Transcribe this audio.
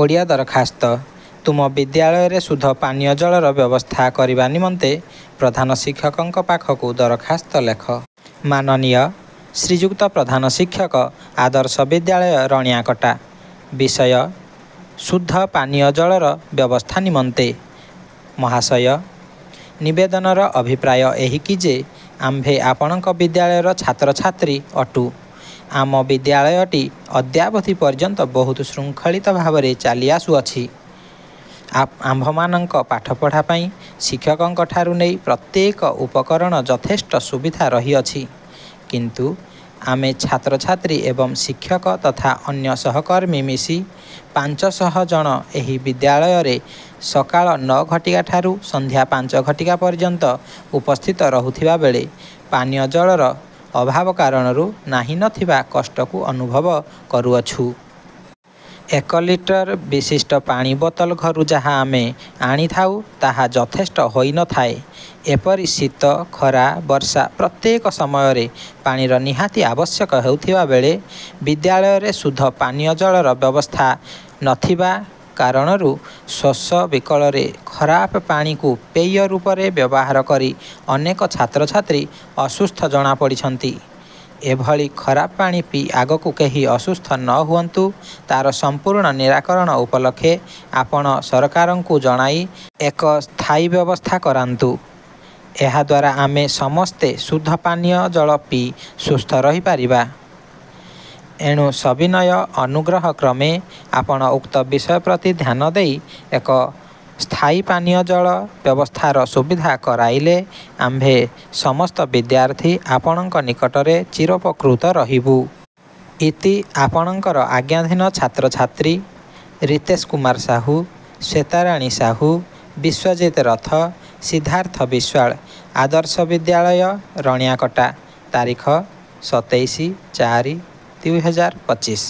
ଓଡ଼ିଆ ଦରଖାସ୍ତ। ତୁମ ବିଦ୍ୟାଳୟରେ ଶୁଦ୍ଧ ପାନୀୟ ଜଳର ବ୍ୟବସ୍ଥା କରିବା ନିମନ୍ତେ ପ୍ରଧାନ ଶିକ୍ଷକଙ୍କ ପାଖକୁ ଦରଖାସ୍ତ ଲେଖ। ମାନନୀୟ ଶ୍ରୀଯୁକ୍ତ ପ୍ରଧାନ ଶିକ୍ଷକ, ଆଦର୍ଶ ବିଦ୍ୟାଳୟ, ରଣିଆକଟା। ବିଷୟ: ଶୁଦ୍ଧ ପାନୀୟ ଜଳର ବ୍ୟବସ୍ଥା ନିମନ୍ତେ। ମହାଶୟ, ନିବେଦନର ଅଭିପ୍ରାୟ ଏହିକି ଯେ ଆମ୍ଭେ ଆପଣଙ୍କ ବିଦ୍ୟାଳୟର ଛାତ୍ରଛାତ୍ରୀ ଅଟୁ। ଆମ ବିଦ୍ୟାଳୟଟି ଅଦ୍ୟାବଧି ପର୍ଯ୍ୟନ୍ତ ବହୁତ ଶୃଙ୍ଖଳିତ ଭାବରେ ଚାଲି ଆସୁଅଛି। ଆମ୍ଭମାନଙ୍କ ପାଠପଢ଼ା ପାଇଁ ଶିକ୍ଷକଙ୍କଠାରୁ ନେଇ ପ୍ରତ୍ୟେକ ଉପକରଣ ଯଥେଷ୍ଟ ସୁବିଧା ରହିଅଛି। କିନ୍ତୁ ଆମେ ଛାତ୍ରଛାତ୍ରୀ ଏବଂ ଶିକ୍ଷକ ତଥା ଅନ୍ୟ ସହକର୍ମୀ ମିଶି 500 ଜଣ ଏହି ବିଦ୍ୟାଳୟରେ ସକାଳ 9 ଘଟିକାଠାରୁ ସନ୍ଧ୍ୟା 5 ଘଟିକା ପର୍ଯ୍ୟନ୍ତ ଉପସ୍ଥିତ ରହୁଥିବା ବେଳେ ପାନୀୟ ଜଳର ଅଭାବ କାରଣରୁ ନାହିଁ ନଥିବା କଷ୍ଟକୁ ଅନୁଭବ କରୁଅଛୁ। 1 ଲିଟର ବିଶିଷ୍ଟ ପାଣି ବୋତଲ ଘରୁ ଯାହା ଆମେ ଆଣିଥାଉ, ତାହା ଯଥେଷ୍ଟ ହୋଇନଥାଏ। ଏପରି ଶୀତ, ଖରା, ବର୍ଷା ପ୍ରତ୍ୟେକ ସମୟରେ ପାଣିର ନିହାତି ଆବଶ୍ୟକ ହେଉଥିବା ବେଳେ ବିଦ୍ୟାଳୟରେ ଶୁଦ୍ଧ ପାନୀୟ ଜଳର ବ୍ୟବସ୍ଥା ନଥିବା କାରଣରୁ ଶୋଷ ବିକଳରେ ଖରାପ ପାଣିକୁ ପେୟ ରୂପରେ ବ୍ୟବହାର କରି ଅନେକ ଛାତ୍ରଛାତ୍ରୀ ଅସୁସ୍ଥ ଜଣାପଡ଼ିଛନ୍ତି। ଏଭଳି ଖରାପ ପାଣି ପିଇ ଆଗକୁ କେହି ଅସୁସ୍ଥ ନ ହୁଅନ୍ତୁ, ତା'ର ସମ୍ପୂର୍ଣ୍ଣ ନିରାକରଣ ଉପଲକ୍ଷେ ଆପଣ ସରକାରଙ୍କୁ ଜଣାଇ ଏକ ସ୍ଥାୟୀ ବ୍ୟବସ୍ଥା କରାନ୍ତୁ। ଏହାଦ୍ୱାରା ଆମେ ସମସ୍ତେ ଶୁଦ୍ଧ ପାନୀୟ ଜଳ ପିଇ ସୁସ୍ଥ ରହିପାରିବା। ଏଣୁ ସବିନୟ ଅନୁଗ୍ରହ କ୍ରମେ ଆପଣ ଉକ୍ତ ବିଷୟ ପ୍ରତି ଧ୍ୟାନ ଦେଇ ଏକ ସ୍ଥାୟୀ ପାନୀୟ ଜଳ ବ୍ୟବସ୍ଥାର ସୁବିଧା କରାଇଲେ ଆମ୍ଭେ ସମସ୍ତ ବିଦ୍ୟାର୍ଥୀ ଆପଣଙ୍କ ନିକଟରେ ଚିରୋପକୃତ ରହିବୁ। ଇତି ଆପଣଙ୍କର ଆଜ୍ଞାଧୀନ ଛାତ୍ରଛାତ୍ରୀ ରିତେଶ କୁମାର ସାହୁ, ଶ୍ୱେତାରାଣୀ ସାହୁ, ବିଶ୍ୱଜିତ ରଥ, ସିଦ୍ଧାର୍ଥ ବିଶ୍ୱାଳ, ଆଦର୍ଶ ବିଦ୍ୟାଳୟ, ରଣିଆକଟା। ତାରିଖ 27/4/2025।